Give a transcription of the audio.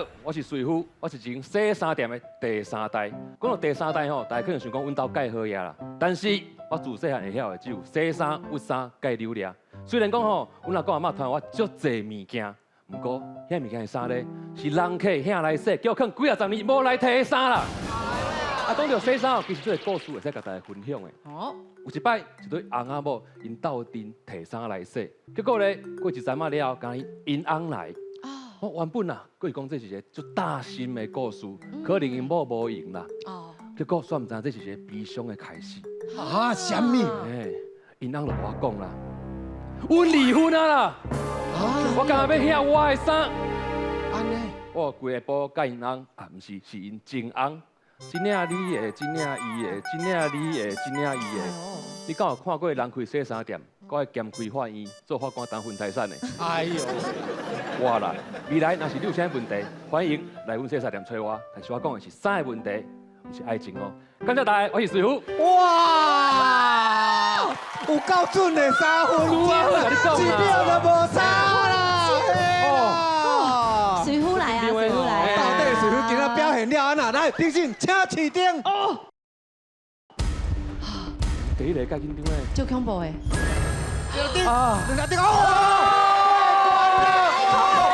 好，我是瑞夫，我是一間洗衫店的第三代。講到第三代吼，大家可能想講阮兜蓋好嘢啦，但是我自細漢會曉的只有洗衫、鬱衫、蓋扭掠。雖然講吼，阮阿公阿嬤傳我足濟物件，毋過遐物件是啥咧？是人客兄來洗，叫我囥幾仔十年無來提的衫啦。啊，講到洗衫，其實這個故事會使共大家分享的。哦，有一擺，一對翁仔某𪜶鬥陣提衫來洗，結果咧過一陣仔了後，敢若𪜶翁來。我原本啊，閣是講這是一個足貼心的故事，可能𪜶某無閒啦。結果煞毋知這是一個悲傷的開始。啊，啥物？哎，𪜶翁就共我講啦，阮離婚啊啦！我敢若欲捨我的衫。按呢？我規个布佮𪜶翁啊，毋是，是𪜶前翁。這領你的，這領伊的，這領你的，這領伊的。你敢有看過人開洗衫店，閣愛兼開法院做法官當分財產的？哎呦，我啦，未來若是你有啥問題，歡迎來阮洗衫店揣我。但是我講的是衫的問題，毋是愛情哦。感謝大家，我是瑞夫。哇，有夠準的3分鐘，1秒都無差啦。哦，瑞夫來啊，瑞夫來。到底瑞夫今仔表現了按怎？來，頂先，請飼燈。哦。第一個較緊張的。足恐怖的。啊，兩個燈哦。